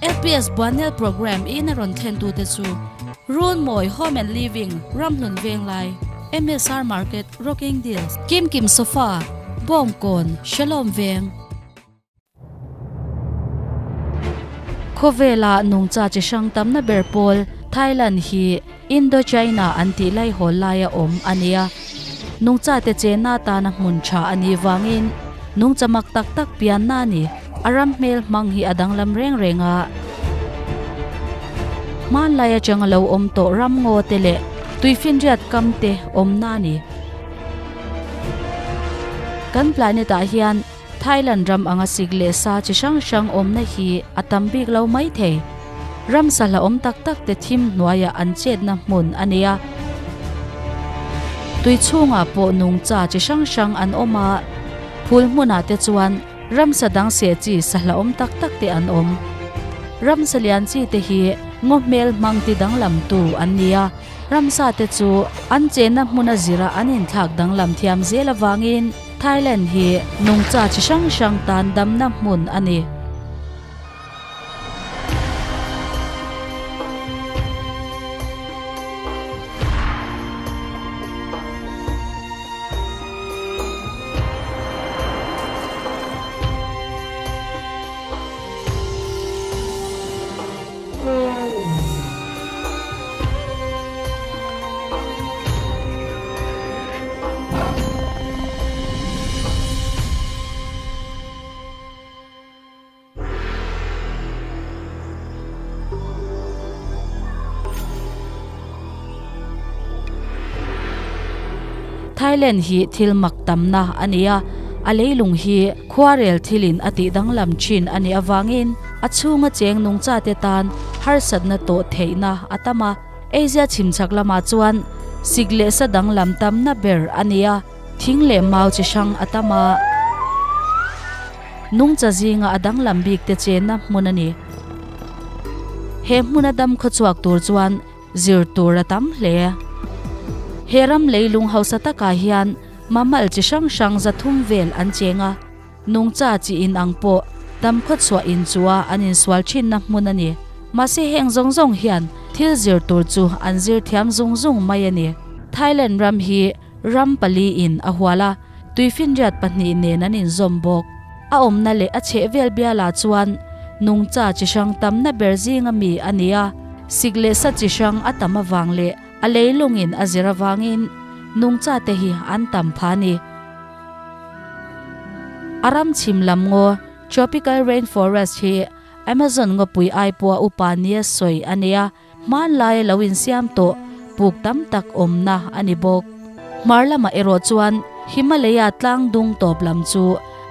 LPS Buannel Programme in a rawn thlentute chu Runmawi Home and Living, Ramhlun Venglai, MSR Market, Rocking Deals, Kim Kim Sofa, Bawngkawn, Shalom Veng. Khawvela nungcha chi hrang tamna ber pawl Thailand hi Indochina an tih laihawl laia awm a nia. Nungchate chenna atana hmun tha a nih vangin nungcha mak tak tak pianna a ni. A ram hmel hmang hi a danglam reng reng a. Hmanlai atanga lo awm tawh ram ngaw te leh tuifinriat kam te awmna a ni. Kan planet ah hian Thailand ram anga sik leh sa chi hrang hrang awmna hi a tam bik lo mai thei. Ramsa hlauhawm tak tak te thim hnuaiah an chetna hmun a nei a. Tui chhungah pawh nungcha chi hrang hrang an awm a, phul hmunah te chuan ramsa dang seh chi sa hlauhawm tak tak te an awm. Ramsa lian chi te hi ngaw hmel hmang ti danglamtu an ni a, ramsa te chu an chenna hmuna zira an inthlak danglam thiam zel avangin Thailand hi nungcha chi hrang hrang tan damna hmun a ni. Thailand hi thil mak tamna a ni a, a leilung hi khuarel thilin a tih danglam thin a nih avangin a chhunga cheng nungchate tan harsatna tawh theihna a tam a. Asia chhimchhak lamah chuan sik leh sa danglam tamna ber a ni a. Thing leh mau chi hrang a tam a, nungcha zinga a danglam bik te chenna hmun a ni. He hmuna dam khawchhuak tur chuan zir tur a tam hle. He ram leilung hausa takah hian mammal chi hrang hrang 300 vel an cheng a, nungcha chi in ang pawh dam khawchhuah in chu a an insual thinna hmun a ni. Mahse heng zawng zawng hian thil zir tur chu an zir thiam zung zung mai a ni. Thailand ram hi Ram pali in a hual a, tuifinriat pahnih nen an inzawm bawk. A awmna leh a chhehvel bialah chuan nungcha chi hrang tamna ber zinga mi a ni a, sik leh sa chi hrang a tam avang leh a leilungin a zir avangin nungcha te hi an tam pha a ni. A ram chhim lam ngaw, tropical rainforest, hi Amazon ngawpui ai pawha upa nia sawi a ni a. Hmanlaia lo insiam tawh puk tam tak awmna a ni bawk. Hmar lamah erawh chuan Himalaya tlang dung tawp lam chu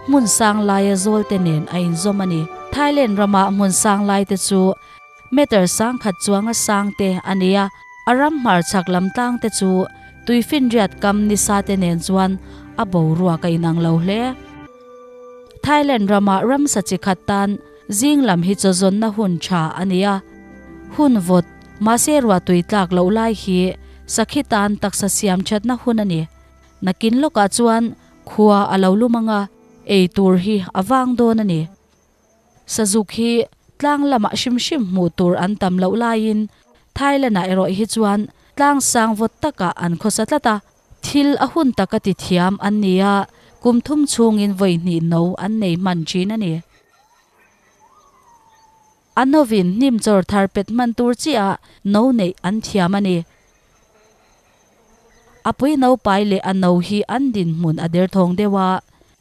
hmun sang laia zawl te nen a inzawm a ni. Thailand rama hmun sang lai te chu meter 1000 chuanga sang te a ni a, a ram hmar chhak lam tlang te chu tuifinriat kam nisa te nen chuan a boruak a inang lo hle. Thailand rama ramsa chi khat tan Zing lam hi chawzawnna hun tha a ni a, hun vawt, mahse ruah tui tlak loh lai hi sakhi tan taksa siam thatna hun a ni. Nakin lawkah chuan khua a lo lum ang a, ei tur hi a vang dawn a ni. Sazuk hi tlang lamah hrim hrim hmuh tur an tam loh laiin Thailand-ah erawh hi chuan tlang sang vawt takah an khawsa tlat a, Thil a hun taka ti thiam an ni a, kum thum chhungin vawi hnih no an nei hman thin a ni. A novin hnim chawr thar pet hman tur chiah no neih an thiam a ni. A pui no pai leh a no hi an dinhmun a derthawng deuh a,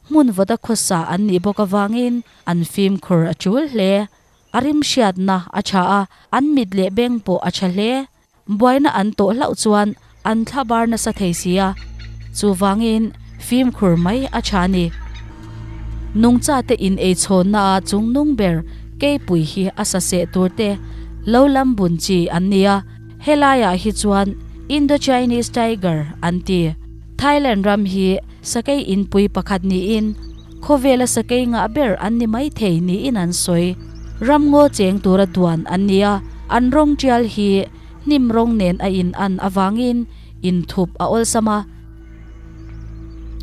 hmun vawta khawsa an nih bawk avangin an fimkhur a tul hle. A rim hriatna a tha a, an mit leh beng pawh a tha hle. Buaina an tawh hlauh chuan an thla bar nasa thei si a, chuvangin fimkhur mai a tha a ni. Nungchate in ei chhawnna a chungnung ber keipui hi a sa seh tur te lo lam bun chi an ni a, helaiah hi chuan Indo-Chinese Tiger an ti. Thailand ram hi sakei inpui pakhat niin khawvela sakei ngah ber an ni maithei niin an sawi. Ramngaw cheng tura duan an ni a, an rawng tial hi hnim rawng nen a in an avangin inthup a awlsam a.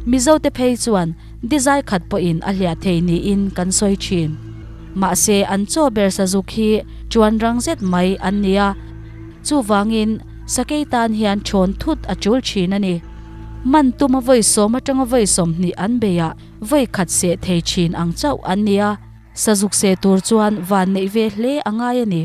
Mizote phei chuan dizai khat pawhin a hliah thei niin kan sawi thin. Mahse an chaw ber sazuk hi chuan rang zet mai an ni a, chuvangin sakei tan hian thawn thut a tul thin a ni. Man tuma vawi sawm atanga vawi 20 an beihah vawi khat seh thei thin ang chauh an ni a, sazuk seh tur chuan van neih ve hle a ngai a ni.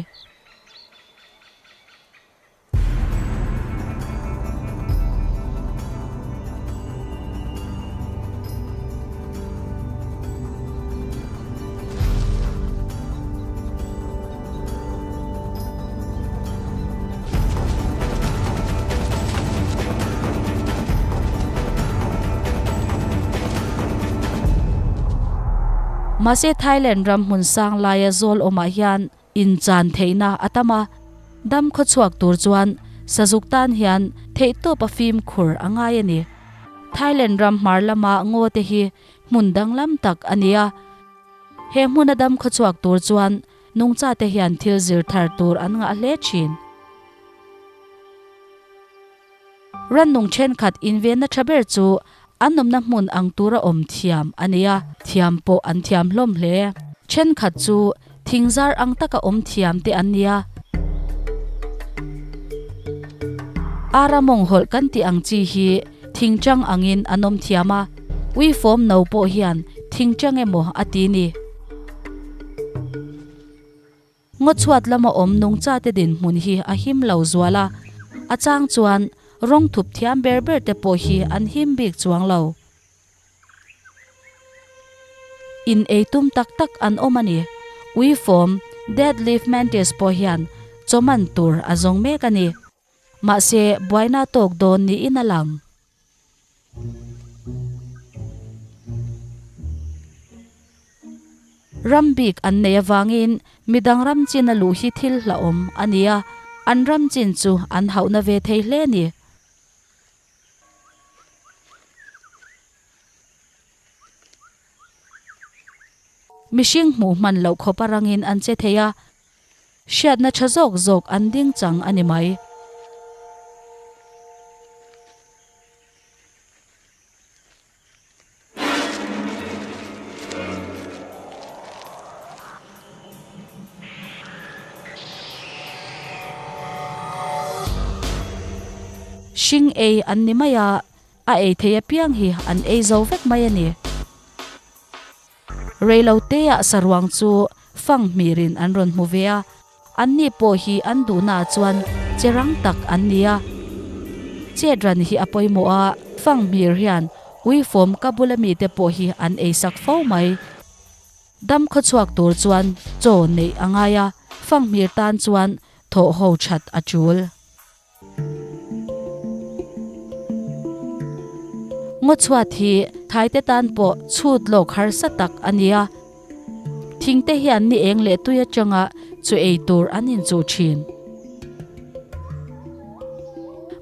Mahse Thailand ram hmun sang laia zawl awmah hian Inchan theihna a tam a, dam khawchhuak tur chuan sazuk tan hian theihtawp a fimkhur a ngai a ni. Thailand ram hmar lama ngaw te hi hmun danglam tak a ni a, he hmuna dam khawchhuak tur chuan nungcha te hian thil zir thar tur an ngah hle thin. Rannung thenkhat invenna tha ber chu an awmna hmun ang tura awm thiam a ni a, thiam pawh an thiam hlawm hle. Thenkhat chu thingzar ang taka awm thiam te an ni a. Ara mawng hawlh kan tih ang chi hi thingchang angin an awm thiam a, uifawm no pawh hian thingchang emaw a ti ni. Ngaw chhuat lama awm nungchate dinhmun hi a him lo zual a, a chang chuan rawng thup thiam ber ber te pawh hi an him bik chuang lo. In ei tum tak tak an awm a ni. Uifawm, Dead Leaf Mantis, pawh hian chaw man tur a zawng mek a ni. Mahse, buaina tawk dawn niin a lang. Ram bik an nei avangin midang ram chin a luh hi thil hlauhawm a ni a, an ram chin chu an hauhna ve thei hle a ni. Mihring hmuh hman loh khawp a rangin an che thei a, Hriatna tha zawk zawk an ding chang a ni mai. Hring ei an ni mai a, a ei thei apiang hi an ei zo vek mai a ni. Reiloteah saruang chu fang hmirin an rawn hmu ve a, anni pawh hi an duhnaah chuan che rang tak an ni a. Chet ran hi a pawimawh a, fang hmir hian uifawm ka bula mite pawh hi an eisak fo mai. Dam khawchhuak tur chuan chaw neih a ngai a, fang hmir tan chuan thawh ho that a tul. Ngaw chhuat hi thaite tan pawh chhut lawk harsa tak a ni a, thingte hian ni eng leh tui atanga chu ei tur an inchuh thin.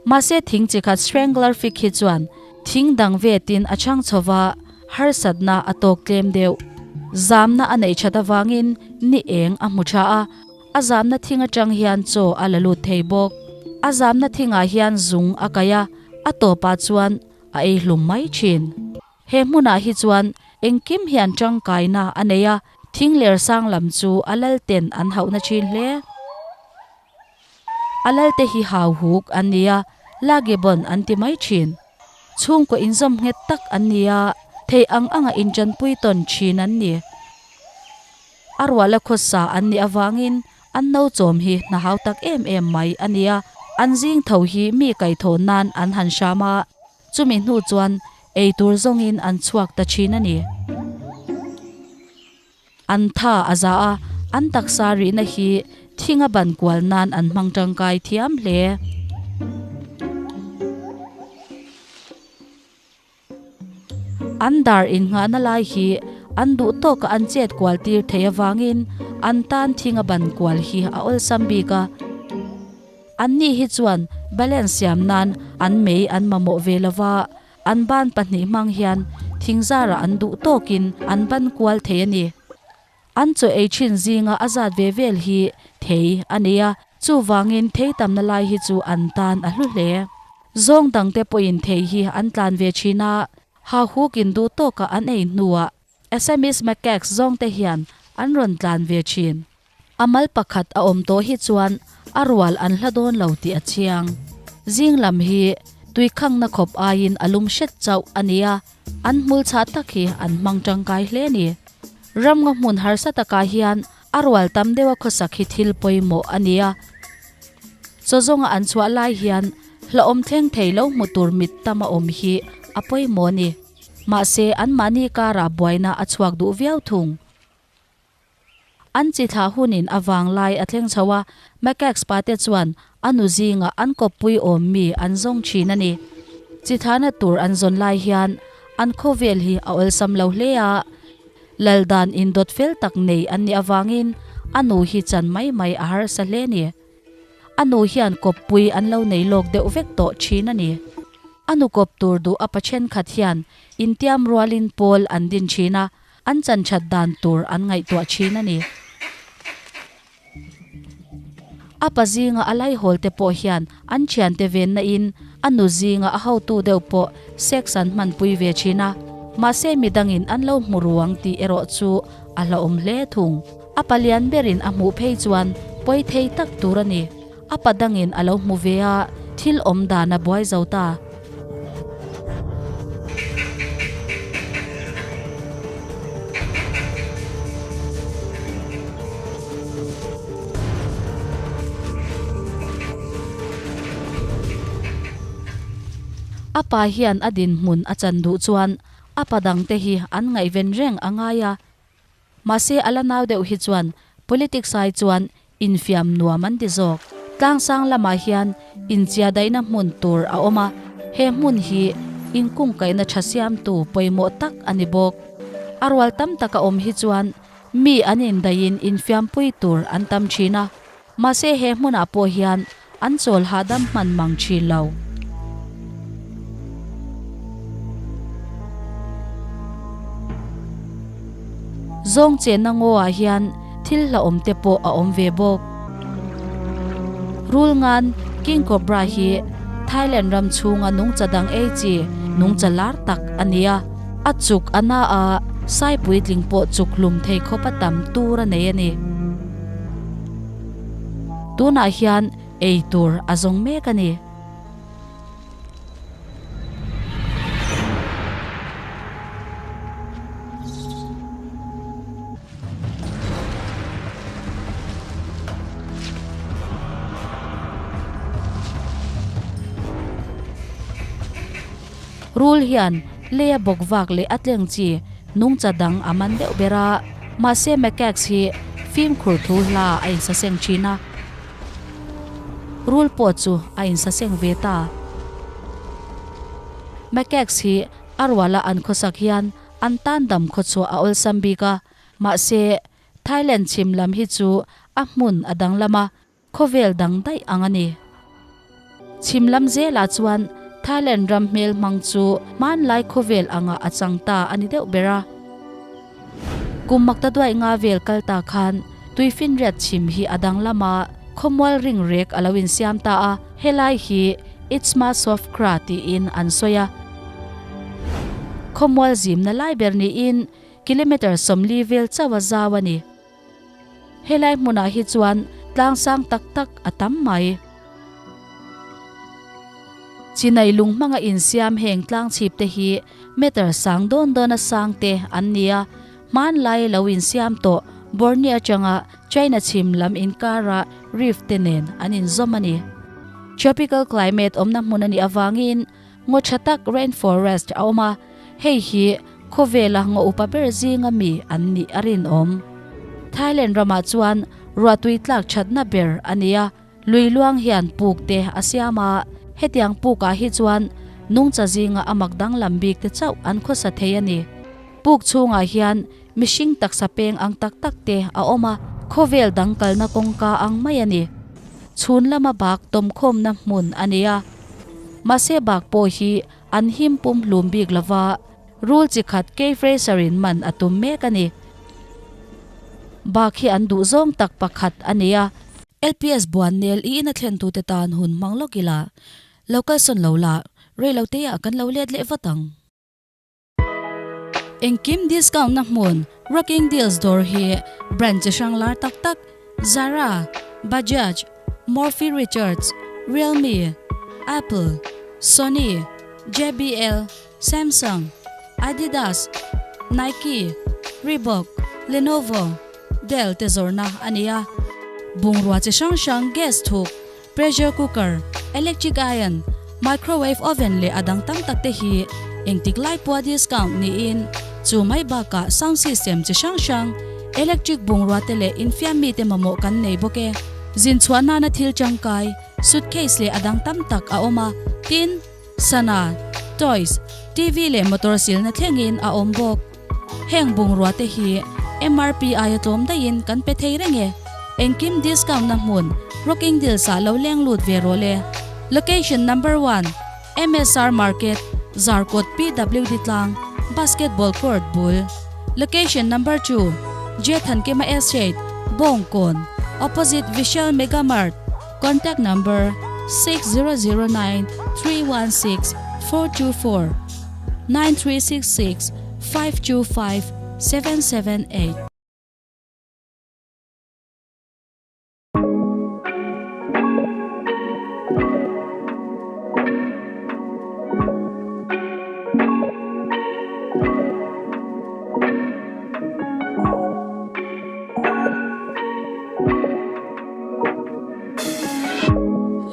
Mahse thing chi khat strangler fig hi chuan thing dang vetin a chhang chho va, harsatna a tawk tlem deuh. Zamna a neih that avangin ni eng a hmu tha a. A zamna thing atang hian chaw a la lut thei bawk. A zamna thingah hian zung a kaih a, a tawpah chuan a ei hlum mai thin. He hmunah hi chuan engkim hian tangkaina a nei a, thing ler sang lam chu a lal ten an hauhna thin hle. A lalte hi hau huk an ni a, lagibon an ti mai thin. Chhungkaw inzawm nghet tak an ni a, thei ang anga intanpui tawn thin an ni. A ruala khawsa an nih avangin an no chawm hi hna hau tak em em mai a ni a, an zing tho hi mi kaihthawh nan an han hram a, chumi hnu chuan ei tur zawngin an chhuak ta thin a ni. An tha a za a, an taksa rihna hi thinga ban kual nan an hmang tangkai thiam hle. An dar innghahna lai hi an duh tawka an chet kual tir theih avangin an tan thinga ban kual hi a awlsam bik a. Anni hi chuan balance siam nan an mei an mamawh ve lova, an ban pahnih hmang hian thingzarah an duh tawkin an ban kual thei a ni. An chaw ei thin zinga a zat ve vel hi thei a nei a, chuvangin thei tamna lai hi chu an tan a hlu hle. Zawng dangte pawhin thei hi an tlan ve thin a, ha hukin duh tawka an ei hnuah Assamese macaques zawngte hian an rawn tlan ve thin. A mal pakhat a awm tawh hi chuan a rual an hla dawn lo tih a chiang. Zing lam hi tui khangna khawp aiin a lum hret chauh a nia, an hmul chhah tak hi an hmang tangkai hle a ni. Ramngaw hmun harsa takah hian a rual tam deuha khawsak hi thil pawimawh a nia. Chaw zawnga an chhuah lai hian hlauhawm thleng thei lo hmu tur mit tam a awm hi a pawimawh a ni. Mahse anmahni karah buaina a chhuak duh viau thung. An chi thlah hunin a vang lai a thleng chho a, Macaques pate chuan a nu zingah an kawppui awm mi an zawng thin a ni. Chi thlahna tur an zawn lai hian an khawvel hi a awlsam lo hle a, lal dan indawt fel tak nei an nih avangin a nu hi chan mai mai a harsa hle a ni. A nu hian kawppui an lo nei lawk deuh vek tawh thin a ni. A nu kawp tur duh a pa thenkhat hian intiam rualin pawl an din thin a, An chan that dan tur an ngaihtuah thin a ni. A pa zinga a laihawl te pawh hian an thiante venna in a nu zinga a hotu deuh pawh sex an hmanpui ve thin a. Mahse midangin an lo hmu ruang tih erawh chu a hlauhawm hle thung. A pa lian berin a hmuh phei chuan pawi thei tak tur a ni. A pa dangin a lo hmu ve a, thil awm dan a buai zo ta. A pa hian a dinhmun a chan duh chuan a pa dangte hi an ngaihven reng a ngai a. Mahse a la nau deuh hi chuan politics ai chuan infiam nuam an ti zawk. Tlangsang lamah hian inchia daihna hmun tur a awm a, he hmun hi inkungkaihna tha siamtu pawimawh tak a ni bawk. A rual tam tak a awm hi chuan mi an indaihin infiampui tur an tam thin a, mahse he hmunah pawh hian An chawl hahdam hman mang thin lo. Zawng chenna ngaw ah hian thil hlauhawm te pawh a awm ve bawk. Rulngan, King Cobra, hi Thailand ram chhunga nungcha dang ei chi nungcha lar tak a ni a. A chuk a na a, sai puitling pawh chuk hlum thei khawp a tam tur a nei a ni. Tunah hian ei tur a zawng mek a ni. Rul hian leia bawk vak leh a tleng chi nungcha dang a man deuh ber a, mahse macaques hi fimkhur thu hla a insaseng thin a, rul pawh chu a insaseng ve ta. Macaques hi a ruala an khawsak hian an tan dam khawchhuah a awlsam bik a, mahse Thailand chhim lam hi chu a hmun a danglam a, Khawvel dang daih ang a ni. Chhim lam zelah chuan Thailand ram hmel hmang chu hmanlai khawvel angah a chang ta a ni deuh ber a. Kum makta duaih nga vel kal ta khan tuifinriat chhim hi a danglam a, khawmual ring rek a lo insiam ta a, helai hi Isthmus of Kra tiin an sawi a. Khawmual zimna lai ber niin kilometre 40 vel chauh a zau a ni. Helai hmunah hi chuan tlang sang tak tak a tam mai. Chinai lung hmanga insiam heng tlang chhip te hi meter sang dawn dawna sang te an ni a, hmanlai lo insiam tawh Borneo atanga China chhim lam inkara reef te nen an inzawm a ni. Tropical climate awmna hmun a nih avangin Ngaw tha tak rainforest a awm a, hei hi khawvela ngaw upa ber zinga mi an nih a rinawm. Thailand ramah chuan ruahtui tlak thatna ber a ni a, lui luang hian puk te a siam a, hetiang pukah hi chuan nungcha zinga a mak danglam bik te chauh an khawsa thei a ni. Puk chhungah hian mihring taksa peng ang tak tak te a awm a, khawvel dang kalna kawngka ang mai a ni. Chhun lama bak tawmkhawmna hmun a ni a. Mahse bak pawh hi an him pum hlum bik lova, rul chi khat Cave Racer-in man a tum mek a ni. Bak hi an duh zawng tak pakhat a ni a. LPS Buannel i ina thlentute tan hun hmang lawk ila, lo kalsawn lo la, rei lo te ah kan lo let leh vat ang. Engkim discount na hmun Rocking Deals dawr hi brand chi hrang lar tak tak Zara, Bajaj, Morphy Richards, Realme, Apple, Sony, JBL, Samsung, Adidas, Nike, Reebok, Lenovo, Dell te zawrhna a ni a. Bungrua chi hrang hrang gas thuk, pressure cooker, electric iron, microwave oven leh a dang tam tak te hi engtik lai pawha discount niin chu mai bakah sound system chi hrang hrang, electric bungrua te leh infiam mite mamawh kan nei bawk e. Zin chhuah nana thil tangkai, suitcase leh a dang tam tak a awm a, tin, sana, toys, TV leh motor silna thlengin a awm bawk. Heng bungrua te hi MRP aia tlawm daihin kan pe thei reng e. Engkim discount na hmun Rocking Deals ah lo leng lut ve rawh le. Location number one, MSR Market, Zarkawt PWD tlang, Basketball court bul. Location number two, Jethankima Estate, Bawngkawn, opposite Vishal Mega Mart. Contact number, 6009 316 424. 9366 525 778.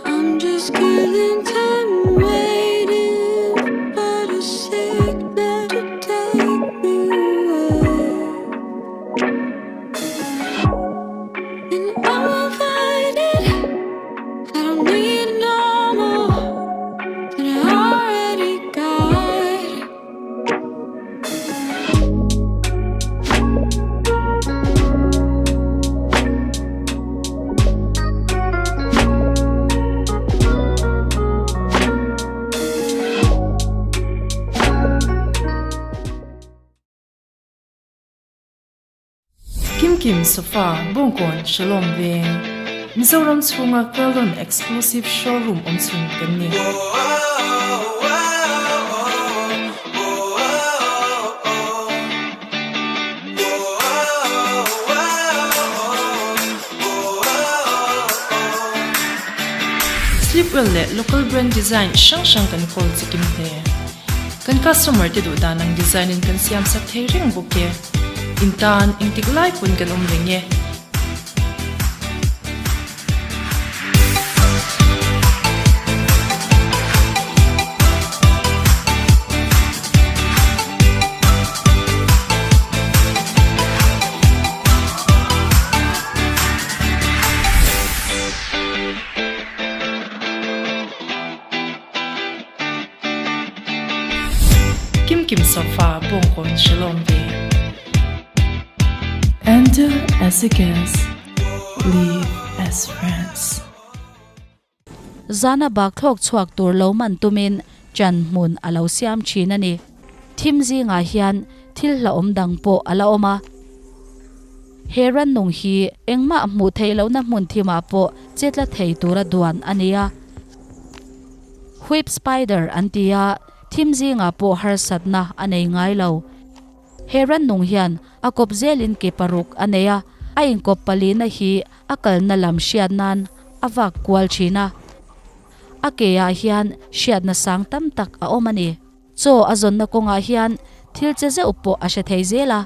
I'm just killing time waiting for the signal to take me away. And I will find it. I don't need no more than I already got. Kimkim Sofa, Bawngkawn, Shalom Veng, Mizoram chhunga Kerlon Exclusive Showroom awm chhun kan ni. Sleepwell leh local brand design hrang hrang kan kawl chikim hle. Kan customer te duh dan ang design in kan siam sak thei reng bawk e. In tan engtik lai pawn kan awm reng e. Kimkim sofa bawngkawn hrelawm ve. Enter as a guest, leave as friends. Zana bak thlawk chhuak tur lo man tumin chan hmun a lo siam thin a ni. Thim zingah hian thil hlauhawm dang pawh a la awm a. He rannung hi engmah hmuh theih lohna hmun thimah pawh che tla thei tura duan a ni a. Whip spider an ti a, thim zingah pawh harsatna a nei ngai lo. He rannung hian a kawp zelin ke paruk a nei a, a inkawp palina hi a kalna lam hriat nan a vak kual thin a. A ke ah hian hriatna sang tam tak a awm a ni. Chaw a zawnna kawngah hian thil che zeuh pawh a hre thei zel a.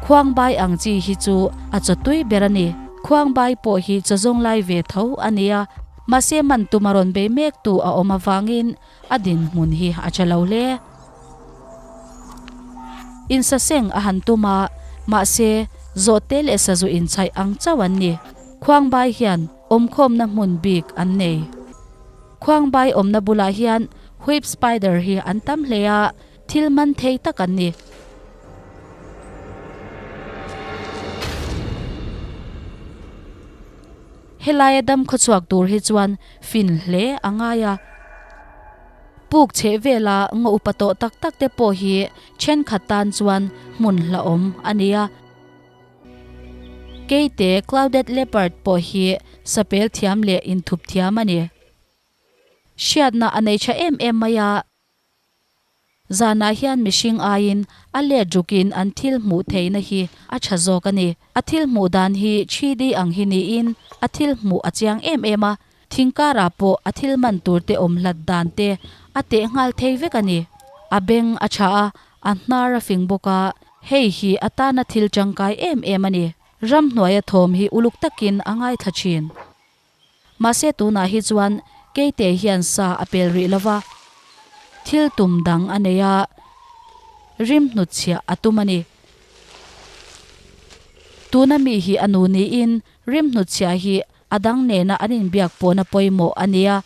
Khuangbai ang chi hi chu a chaw tui ber a ni. Khuangbai pawh hi chaw zawng lai ve tho a ni a, mahse man tum a rawn bei mek tu a awm avangin A dinhmun hi a tha lo hle. Insaseng a han tum a, mahse, zawhte leh sazu inchhaih ang chauh an ni. Khuangbai hian awmkhawmna hmun bik an nei. Khuangbai awmna bulah hian whip spider hi an tam hle a, thil man thei tak an ni. Helaia dam khawchhuak tur hi chuan fin hle a ngai a. Puk chheh vela ngaw upa tawh tak tak te pawh hi thenkhat tan chuan hmun hlauhawm a ni a. Keite clouded leopard pawh hi sapel thiam leh inthup thiam a ni. Hriatna a nei tha em em mai a. Zanah hian mihring aiin a let rukin an thil hmuh theihna hi a tha zawk a ni. A thil hmuh dan hi 3D ang hi niin a thil hmuh a chiang em em a, thing karah pawh a thil man tur te awm hlat dan te a teh nghal thei vek a ni. A beng a tha a, a hnar a fing bawk a, hei hi a tana thil tangkai em em a ni. Ramhnuaia thawm hi uluk takin a ngaithla thin. Mahse tunah hi chuan Keite hian sa a pel rih lova, thil tum dang a nei a, rim hnutchhiah a tum a ni. Tuna mi hi a nu niin rim hnutchhiah hi a dang nena an inbiak pawhna pawimawh a ni a.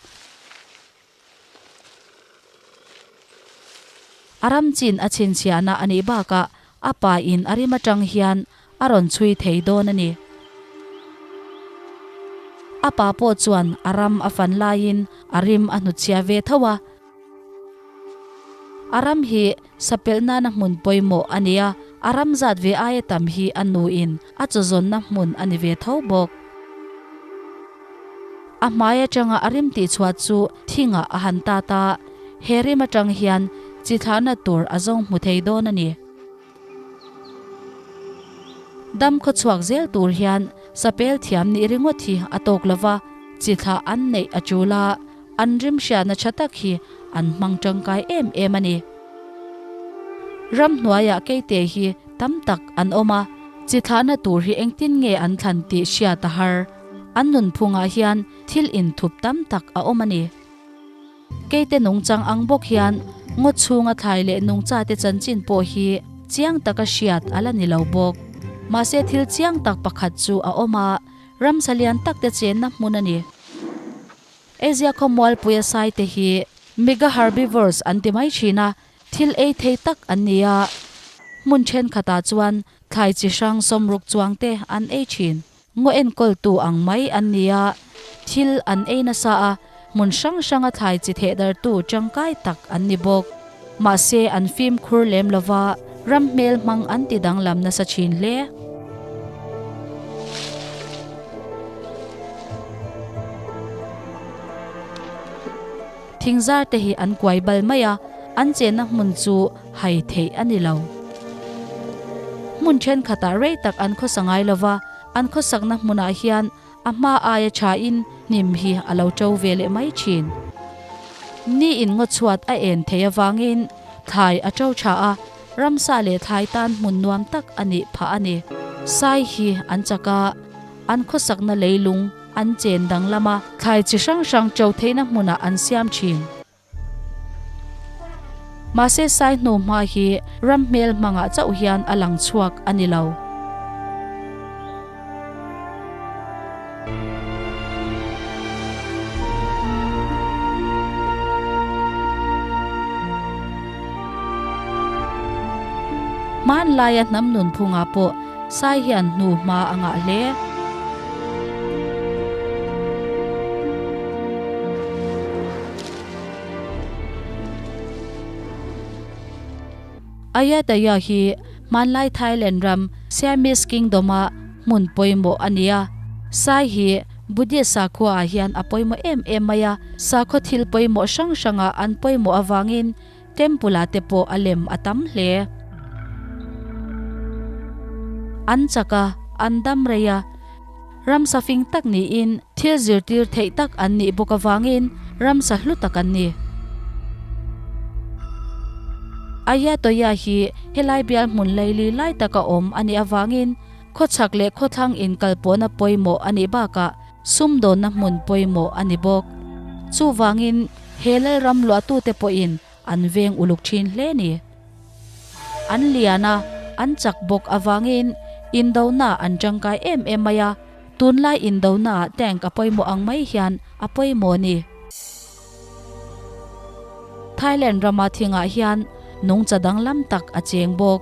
A ram chin a chhinchhiahna a nih bakah a pa in a rim atang hian a rawn chhui thei dawn a ni. A pa pawh chuan a ram a fan laiin a rim a hnutchhiah ve tho a. A ram hi sapelh nana hmun pawimawh a ni a, a ram zat ve aia tam hi a nu in a chawzawnna hmun a ni ve tho bawk. A hmai atanga a rim tihchhuah chu thingah a han tat a, he rim atang hian chi thlahna tur a zawng hmu thei dawn a ni. Dam khawchhuak zel tur hian sapel thiam nih ringawt hi a tawk lo va, chi thlah an neih a tul a, an rim hriatna tha tak hi an hmang tangkai em em a ni. Ramhnuaiah keite hi tam tak an awm a, chi thlahna tur hi engtin nge an thlan tih hriat a har. An nunphungah hian thil inthup tam tak a awm a ni. Keite nungchang ang bawk hian ngaw chhunga thlai leh nungchate chanchin pawh hi chiang taka hriat a la ni lo bawk. Mahse thil chiang tak pakhat chu a awm a, ramsa lian takte chenna hmun a ni. Asia khawmualpuia saite hi mega herbivores an ti mai thin a, thil ei thei tak an ni a, hmun thenkhatah chuan thlai chi hrang sawmruk chuangte an ei thin. Ngaw enkawltu ang mai an ni a, thil an ei nasa a, hmun hrang hranga thlai chi thehdartu tangkai tak an ni bawk. Mahse an fimkhur lem lova, ram hmel hmang an ti danglam nasa thin hle. Thingzar te hi an kuai bal mai a, an chenna hmun chu hai theih a ni lo. Hmun thenkhatah rei tak an khawsa ngai lo va, an khawsakna hmunah hian a hma aia thain hnim hi a lo to ve leh mai thin. Ni in ngaw chhuat a en theih avangin thlai a to tha a, ramsa leh thlai tan hmun nuam tak a nih phah a ni. Sai hi an chak a, an khawsakna leilung an chen danglam a, thlai chi hrang hrang to theihna hmunah an siam thin. Mahse sai hnu hma hi ram hmel hmangah chauh hian a lang chhuak a ni lo. Hmanlaia hnam nunphungah pawh sai hian hnu hma a ngah hle. Ayutthaya hi hmanlai Thailand ram Siamese Kingdom-a hmun pawimawh a ni a. Sai hi Buddhist sakhuaah hian a pawimawh em em mai a, sakhaw thil pawimawh hrang hrangah an pawimawh avangin temple-ah te pawh a lem a tam hle. An chak a, an dam rei a. Ramsa fing tak niin thil zirtir theih tak an nih bawk avangin ramsa hlu tak an ni. Ayatoya hi helai bial hmun leili lai taka awm a nih avangin khawchhak leh khawthlang inkalpawhna pawimawh a nih bakah sumdawnna hmun pawimawh a ni bawk. Chuvangin he lalram luahtute pawhin an veng uluk thin hle ni. An lian a, an chak bawk avangin indona an tangkai em em mai a, tunlai indonaah tank a pawimawh ang mai hian a pawimawh ni. Thailand rama thingah hian nungcha danglam tak a cheng bawk.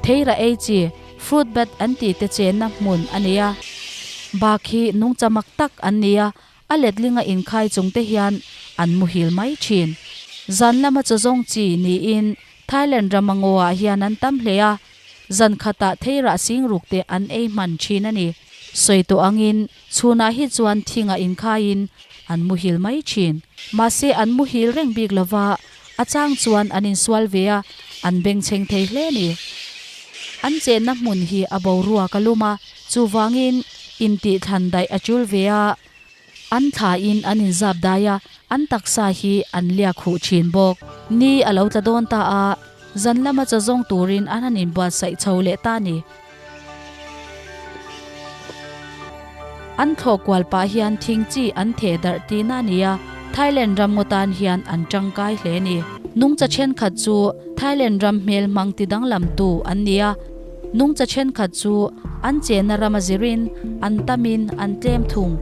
Theira ei chi fruit bat an tih te chenna hmun a ni a, bak hi nungcha mak tak an ni a, A letlinga inkhai chung te hian an muhil mai thin. Zan lama chaw zawng chi niin Thailand rama ngaw-ah hian an tam hle a, zan khatah theirah singruk te an ei hman thin a ni. Sawi tawh angin chhunah hi chuan thinga inkhaiin an muhil mai thin. Mahse an muhil reng bik lova, a chang chuan an insual ve a, an bengchheng thei hle a ni. An chenna hmun hi a boruak a lum a, chuvangin intihthlan daih a tul ve a. An thlain an inzap dai a, an taksa hi an liak huh thin bawk. Ni a lo tla dawn ta a, zan lama chaw zawng turin an han inbuatsaih chho leh ta a ni. An thlawh kual pah hian thing chi an theh darh tihna a ni a, Thailand ram ngaw tan hian an tangkai hle a ni. Nungcha thenkhat chu Thailand ram hmel hmang ti danglamtu an ni a, nungcha thenkhat chu an chenna rama zirin an tamin an tlem thung.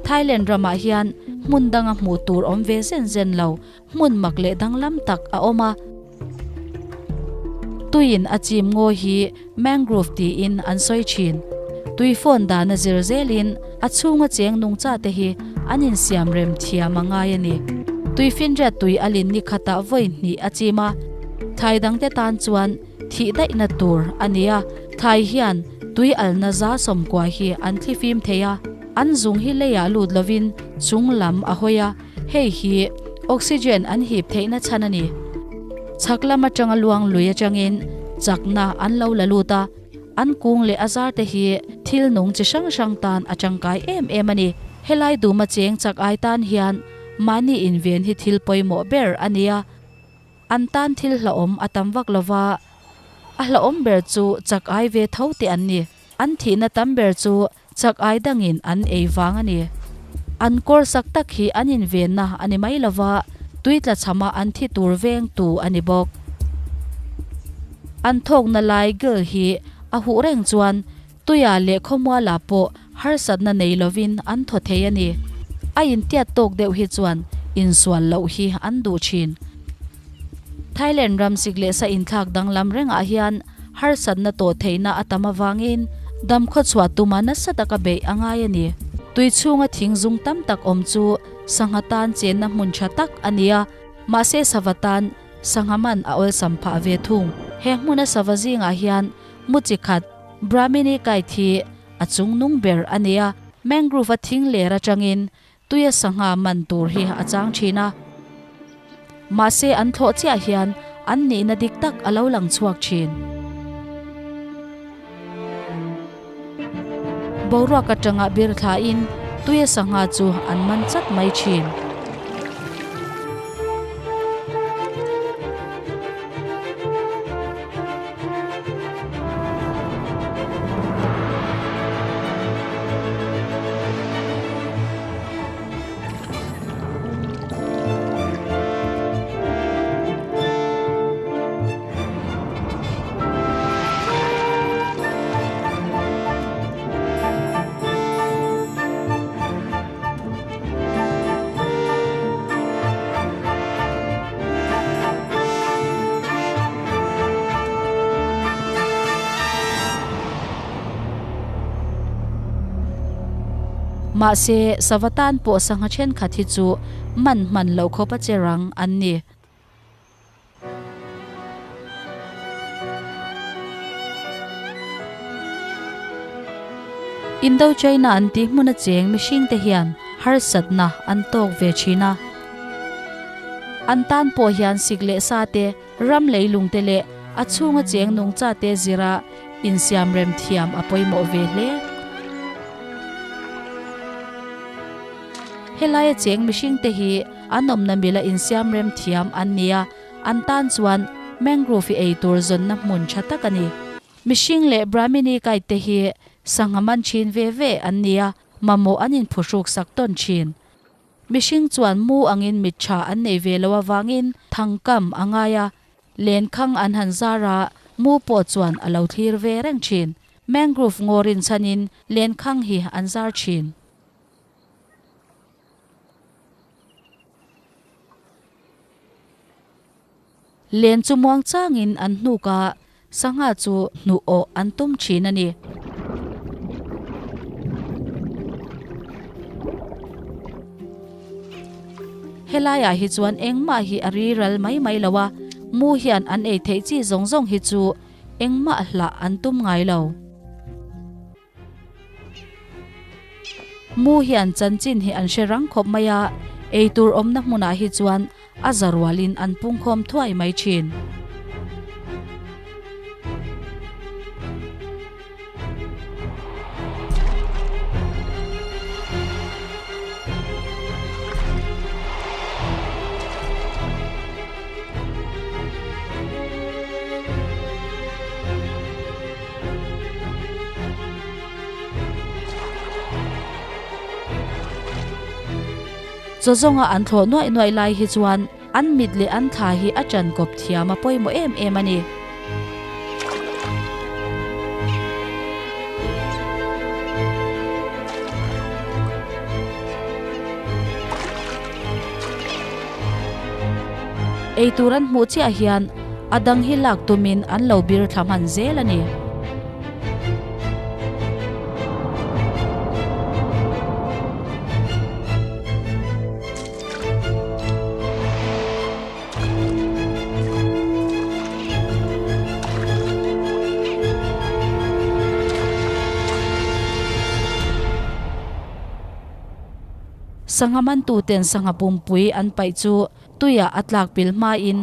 Thailand ramah hian hmun danga hmuh tur awm ve zen zen lo hmun mak leh danglam tak a awm a. Tuiin a chim ngaw hi mangrove tiin an sawi thin. Tui fawn dana zir zelin a chhunga cheng nungcha te hi an insiam rem thiam a ngai a ni. Tui finriat tui a lin ni khatah vawi hnih a chim a, thlai dangte tan chuan thih daihna tur a ni a, thlai hian tui alna za sawmkua hi an thlifim thei a, an zung hi leiah lut lovin chung lam a hawi a. Hei hi oxygen an hip theihna chhan a ni. Chhak lam atanga luang lui atangin chakna an lo la lut a, an kung leh a zar te hi thil nung chi hrang hrang tan a tangkai em em a ni. Helai duma cheng chak ai tan hian mahni inven hi thil pawimawh ber a ni a. An tan thil hlauhawm a tam vak lova, a hlauhawm ber chu chak ai ve tho te an ni. An thihna tam ber chu Chak ai dangin an ei vang a ni. An kawr sak tak hi an invenna a ni mai lova, tui tla chhama an thi tur vengtu a ni bawk. An thawkna lai gill hi a huh reng chuan tuia leh khawmualah pawh harsatna nei lovin an thaw thei a ni. A intiat tawk deuh hi chuan insual loh hi an duh thin. Thailand ram sik leh sa inthlak danglam rengah hian harsatna tawh theihna a tam avangin dam khawchhuah tuma nasa taka beih a ngai a ni. Tui chhunga thing zung tam tak awm chu sangha tan chenna hmun tha tak a ni a, mahse sava tan sangha man a awlsam phah ve thung. He hmuna sava zingah hian mu chi khat Brahminy kite hi a chung nung ber a ni a, mangrove a thing ler atangin Tuia sangha man tur hi a chang thin a, mahse an thlawh chiah hian an nihna dik tak a lo lang chhuak thin. Boruak atanga bir thlain tuia sangha chu an man chat mai thin. Mahse, sava tan pawh sangha thenkhat hi chu man hman loh khawp a che rang an ni. Indochina an tih hmuna cheng mihringte hian harsatna an tawk ve thin a. An tan pawh hian sik leh sa te, ram leilung te leh a chhunga cheng nungcha te zira insiamrem thiam a pawimawh ve hle. Helaia cheng mihringte hi an awmna mila insiamrem thiam an ni a, an tan chuan mangrove hi ei tur zawnna hmun tha tak a ni. Mihring leh Brahminy kite te hi sangha man thin ve ve an ni a, mamawh an inphuhruk sak tawn thin. Mihring chuan mu angin mit tha an nei ve lo avangin thangkam a ngai a, lenkhang an han zar a, mu pawh chuan a lo thlir ve reng thin. Mangrove ngaw rinchhanin lenkhang hi an zar thin. Len chu muang changin an hnuk a, sangha chu hnuh awh an tum thin a ni. Helaiah hi chuan engmah hi a ri ral mai mai lo a, mu hian an ei theih chi zawng zawng hi chu engmah hlah an tum ngai lo. Mu hian chanchin hi an hre rang khawp mai a, eitur awmna hmunah hi chuan a za rualin an pungkhawm thuai mai thin. Chaw zawnga an thlawh nuaih nuaih lai hi chuan an mit leh an thla hi a ṭan kawp thiam a pawimawh em em a ni. Eitur an hmuh chiah hian a dang hi lak tumin an lo bir thla hman zel a ni. Sangha mantuten sangha pumpui an paih chu tuiah a tlak pil hmain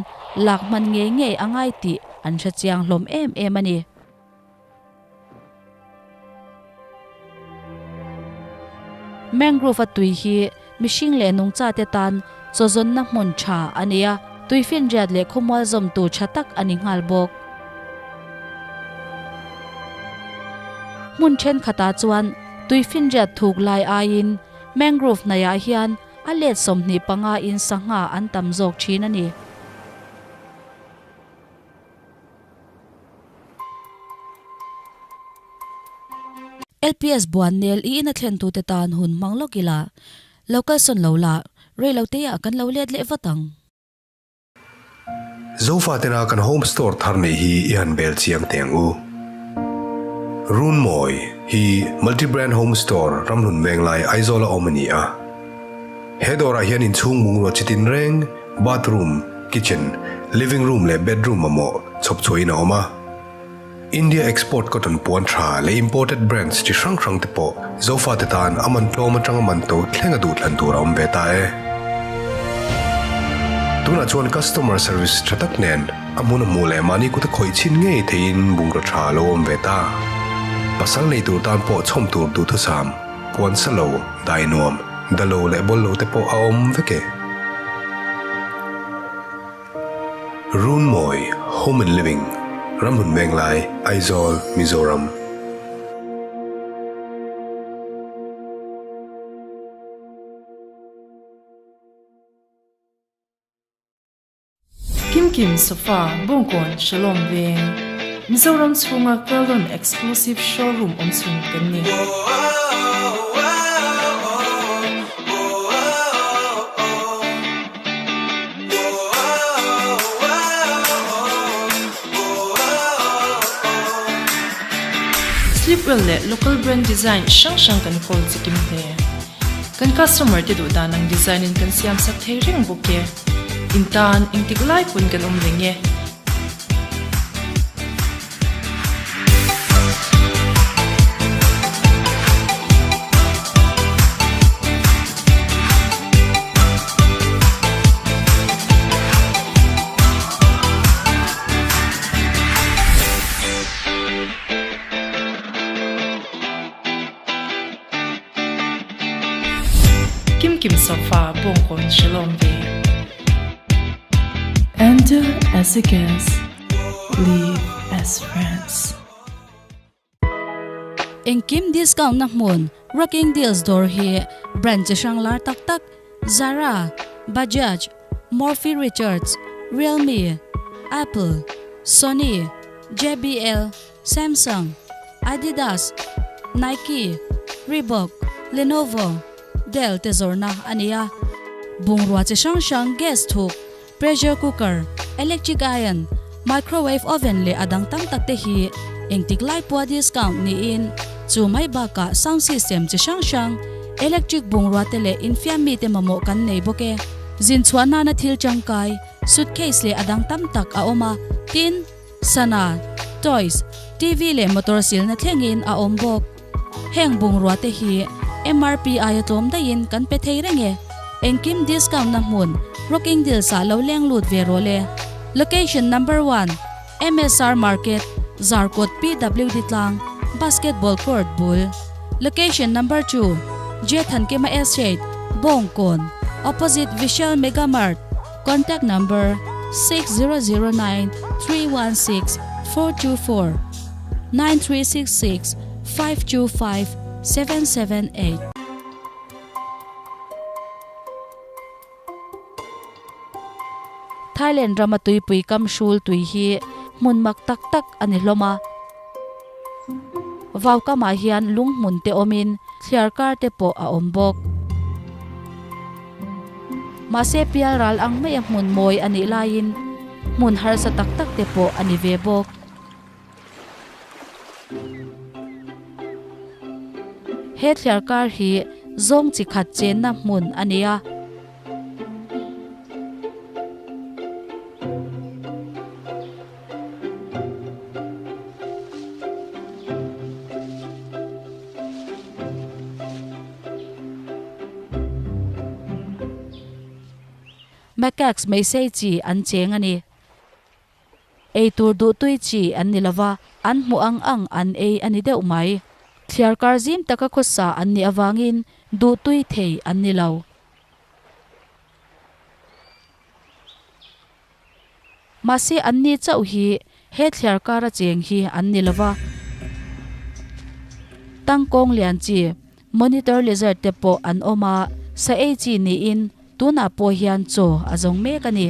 lak hman ngei ngei a ngai tih an hre chiang hlawm em em a ni. Mangrove a tui hi mihring leh nungchate tan chawzawnna hmun tha a ni a, tuifinriat leh khawmual zawmtu tha tak a ni nghal bawk. Hmun thenkhatah chuan tuifinriat thuk lai aiin mangrove hnaiah hian a let 25 in sangha an tam zawk thin a ni. LPS Buannel i ina thlentute tan hun hmang lawk ila, lo kalsawn lo la, rei lo te ah kan lo let leh vat ang. Zofatena kan home store thar neih hi i han bel chiang teh ang u. Runmawi hi multi brand home store ramhlun venglai Aizawl a awm a ni a. He dawrah hian inchhung bungrua chi tinreng, bathroom, kitchen, living room leh bedroom mamawh chhawp chhuahin a awm a. India export cotton puan tha leh imported brands chi hrang hrang te pawh Zofate tan a man tlawm atanga man to thleng a duhthlan tur a awm ve ta e. Tunah chuan customer service tha tak nen a hmun a hmuh leh mahni kut a khawih chhin ngei theihin bungraw tha a lo awm ve ta. Pasal nei tur tan pawh chhawm tur duhthusam, puan sa lo, dai nuam, dalo leh bawllo te pawh a awm vek e. Runmawi Home and Living, Ramhun Venglai, Aizawl, Mizoram. Kim Kim Sofa, Bawngkawn, Shalom Veng, Mizoram chhunga Kurlon Exclusive Showroom awm chhun kan ni. Sleepwell leh local brand design hrang hrang kan kawl chikim hle. Kan customer te duh dan ang design in kan siam sak thei reng bawk e. In tan engtik lai pawn kan awm reng e. Kimkim sofa bawngkawn hrelawm ve. Enter as a guest, leave as friends. Engkim discount na hmun Rocking Deals dawr hi brand chi hrang lar tak tak Zara, Bajaj, Morphy Richards, Realme, Apple, Sony, JBL, Samsung, Adidas, Nike, Reebok, Lenovo, Dell te zawrhna a ni a. Bungrua chi hrang hrang gas thuk, pressure cooker, electric iron, microwave oven leh a dang tam tak te hi engtik lai pawha discount niin chu mai bakah sound system chi hrang hrang, electric bungrua te leh infiam mite mamawh kan nei bawk e. Zin chhuah nana thil tangkai, suitcase leh a dang tam tak a awm a, tin, Sana, toys, TV leh motor silna thlengin a awm bawk. Heng bungrua te hi MRP aia tlawm daihin kan pe thei reng e. Engkim discount na hmun Rocking Deals ah lo leng lut ve rawh le. Location number one, MSR Market, Zarkawt PWD tlang, Basketball court bul. Location number two, Jethankima Estate, Bawngkawn, opposite Vishal Mega Mart. Contact number, 6009 316 424 9366 525 778. Thailand rama tuipui kam hrul tui hi hmun mak tak tak a ni hlawm a. Vau kamah hian lung hmun te awmin thliar kar te pawh a awm bawk. Mahse pial ral ang maia hmun mawi a nih laiin hmun harsa tak tak te pawh a ni ve bawk. He thliar kar hi zawng chi khat chenna hmun a ni a. Macaques meisei chi an cheng a ni. Ei tur duh tui chi an ni lova, an hmuh ang ang an ei a ni deuh mai. Thliar kar zim taka khawsa an nih avangin duh tui thei an ni lo. Mahse anni chauh hi he thliar kara cheng hi an ni lova. Tangkawng lian chi monitor lizard te pawh an awm a, sa ei chi niin tunah pawh hian chaw a zawng mek a ni.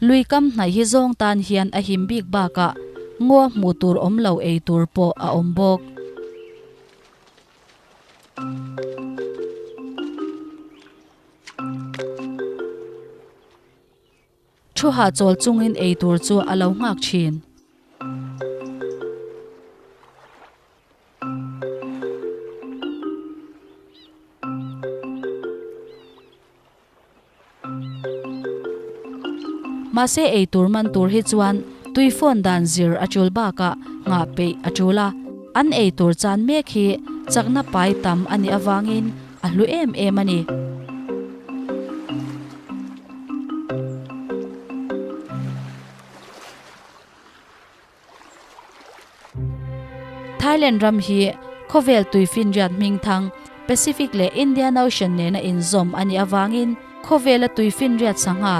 Lui kam hnaih hi zawng tan hian a him bik bakah ngaw hmuh tur awm lo ei tur pawh a awm bawk. Thu hahchawl chungin ei tur chu a lo nghak thin. Mahse ei tur man tur hi chuan tui fawn dan zir a tul bakah nghah peih a tul a. An ei tur chan mek hi chakna pai tam a nih avangin a hlu em em a ni. Thailand ram hi khawvel tuifinriat hmingthang Pacific leh Indian Ocean nena inzawm a nih avangin khawvela tuifinriat sangha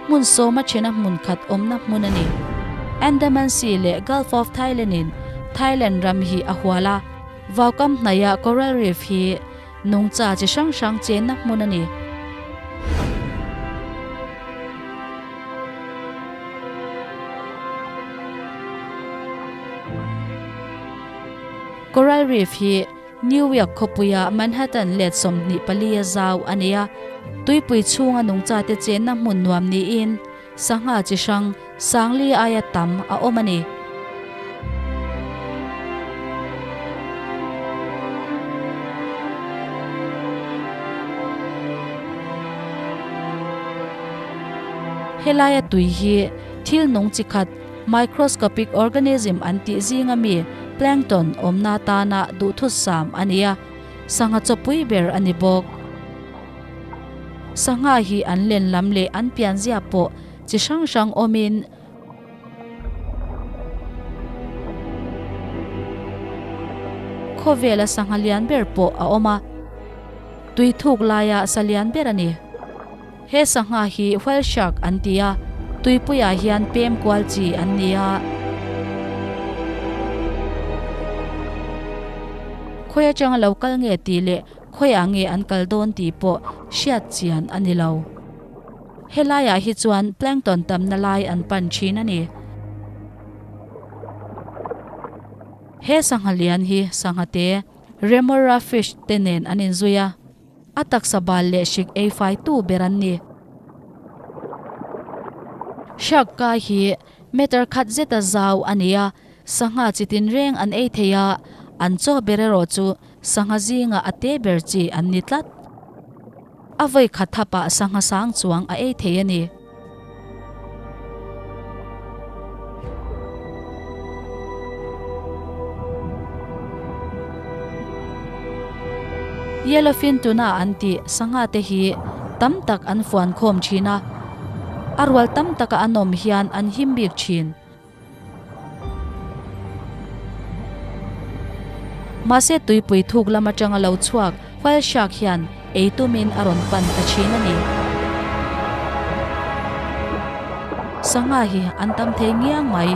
hmun sawma thena hmun khat awmna hmun a ni. Andaman Sea leh Gulf of Thailand-in Thailand ram hi a hual a, vaukam hnaia coral reef hi nungcha chi hrang hrang chenna hmun a ni. Coral Reef hi New York khawpuia Manhattan let 24 a zau a ni a, tuipui chhunga nungchate chenna hmun nuam niin sangha chi hrang sangli aia tam a awm a ni. Helaia tui hi thil nung chi khat microscopic organism an tih zinga mi plankton awmna atana duhthusam a ni a, sangha chawpui ber a ni bawk. Sangha hi an len lam leh an pianzia pawh chi hrang hrang awmin khawvela sangha lian ber pawh a awm a, tui thuk laia sa lian ber a ni. He sangha hi whale shark an ti a, tuipuiah hian pem kual chi an ni a. Khawi atanga lo kal nge tih leh khawiah nge an kal dawn tih pawh hriat chian a ni lo. Helaiah hi chuan plankton tamna lai an pan thin a ni. He sangha lian hi sangha te, remora fish te nen an inzui a, a taksa bal leh hrik ei fai tu ber an ni. Shark kai hi meter khat zeta zau a ni a, sangha chi tinreng an ei thei a, an chaw ber erawh chu. Sangha zinga a te ber chi an ni tlat. A vawi khat thapah sangha sang chuang a ei thei a ni. Yellowfin tuna an tih sangha te hi tam tak an fuan khawm thin a, a rual tam taka an awm hian an him bik thin. Mahse tuipui thuk lam atanga lo chhuak whale shark hian ei tumin a rawn pan ta thin a ni. Sangha hi an tam thei ngiang mai.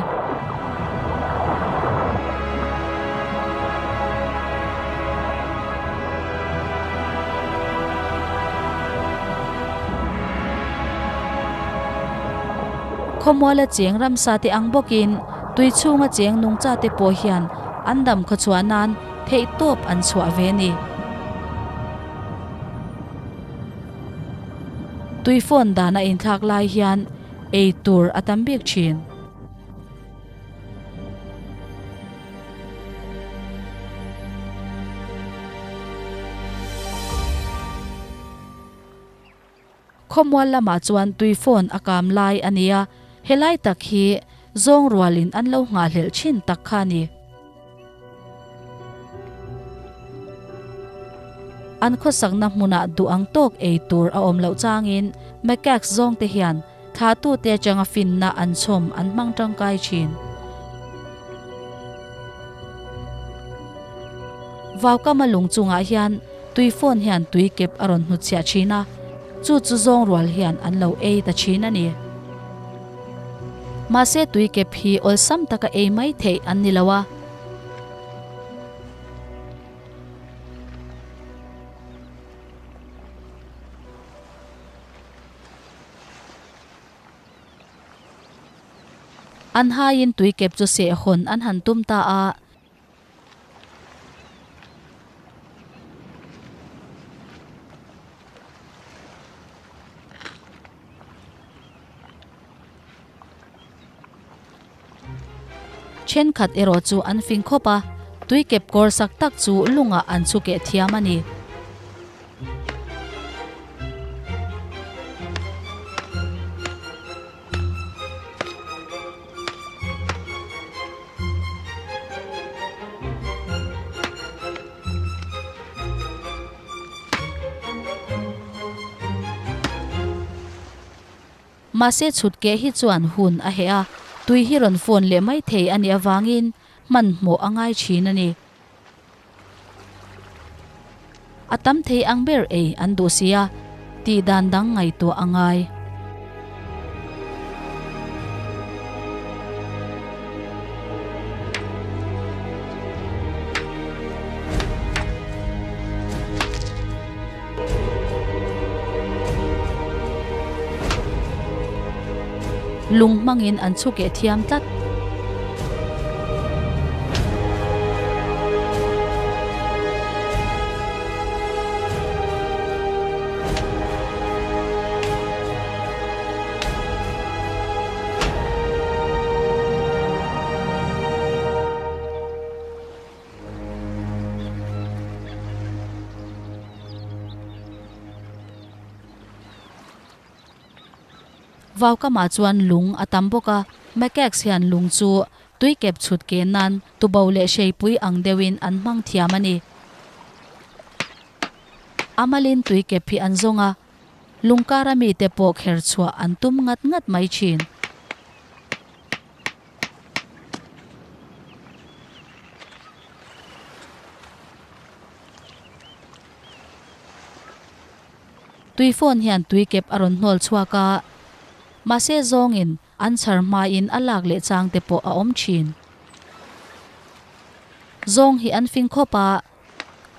Khawmuala cheng ramsa te ang bawkin tui chhunga cheng nungcha te pawh hian an dam khawchhuah nan theih tawp an chhuah ve a ni. Tui phone dan a inthlak lai hian ei tur a tam bik thin. Khawmual lamah chuan tui phone a kam lai a nia, helai tak hi zawng rualin an lo nghahhlelh thin tak kha a ni. An khawsakna hmunah duh ang tawk ei tur a awm loh changin macaques zawngte hian thlahtute atanga finna an chhawm an hmang tangkai thin. Vaukama lung chungah hian Tui phone hian tui kep a rawn hnutchhiah thin a, chu chu zawng rual hian an lo ei ta thin a ni. Mahse tui kep hi awlsam taka ei mai theih an ni lo a. An haiin tui kep chu seh hawn an han tum ta a. Thenkhat erawh chu an fing khawp a, tui kep kawr sak tak chu lungah an chhu keh thiam a ni. Mahse chhut keh hi chuan hun a heh a, tui hi rawn fawn leh mai thei a nih avangin hmanhmawh a ngai thin a ni. A tam thei ang ber ei an duh si a, tih dan dang ngaihtuah a ngai. Lung hmangin an chhukeh thiam tlat. Vaukamah chuan lung a tam bawk a, Macaques hian lung chu tui kep chhut ke nan tubo leh hreipui ang deuhin an hmang thiam a ni. A malin tui kep hi an zawng a, lung kara mite pawh kher chhuah an tum ngat ngat mai thin. Tui phone hian tui kep a rawn hnawl chhuak a, mahse zawngin an chhar hmain a lak leh chang te pawh a awm thin. Zawng hi an fing khawp a,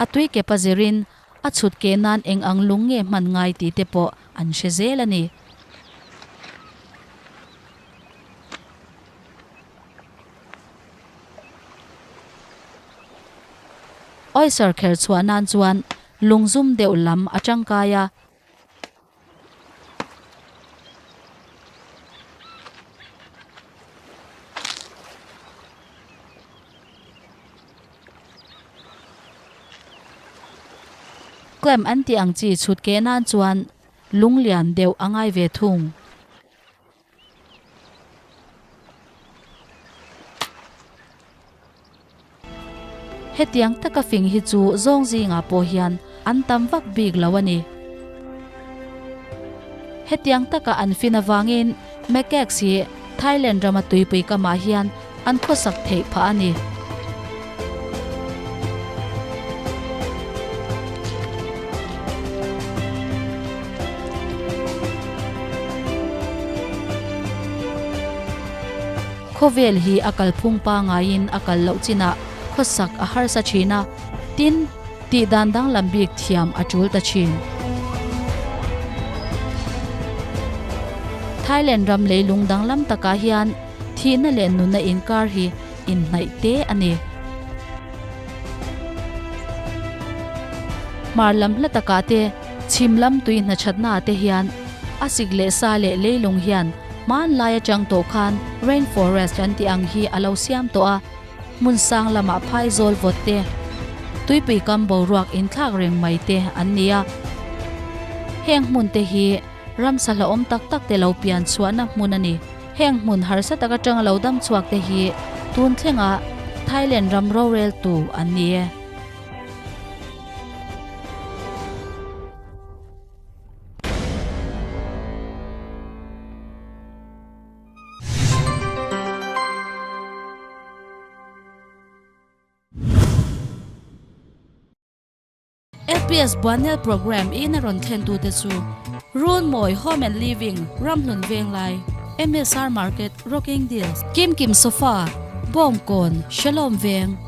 a tui kep a zirin a chhut keh nan eng ang lung nge hman ngai tih te pawh an hre zel a ni. Oyster kher chhuah nan chuan Lungzum deuh lam a tangkai a. Clamp an tih ang chi chhut keh nan chuan lung lian deuh a ngai ve thung. Hetiang taka fing hi chu zawng zingah pawh hian an tam vak bik lo a ni. Hetiang taka an fin avangin Macaques hi Thailand rama tuipui kamah hian an khawsak theih phah a ni. Khawvel hi a kalphung pangaiin a kal loh chinah khawsak a harsa thin a, tin, tih dan danglam bik thiam a tul ta thin. Thailand ram leilung danglam takah hian thihna leh nunna inkar hi inhnaih te a ni. Hmar lam hla takah te, chhim lam tui hnachhatnaah te hian a sik leh sa leh leilung hian hmanlai atang tawh khan rain forest an tih ang hi a lo siam tawh a, hmun sang lamah phaizawl vawt te, tuipui kam boruak inthlak reng mai te an ni a. Heng hmun te hi ramsa hlauhawm tak tak te lo pian chhuahna hmun a ni. Heng hmun harsa tak atanga lo dam chhuak te hi tun thlenga Thailand ram roreltu an ni e. LPS Buannel Programme in a rawn thlentute chu Runmawi Home and Living, Ramhlun Venglai, MSR Market, Rocking Deals, Kim Kim Sofa, Bawngkawn, Shalom Veng.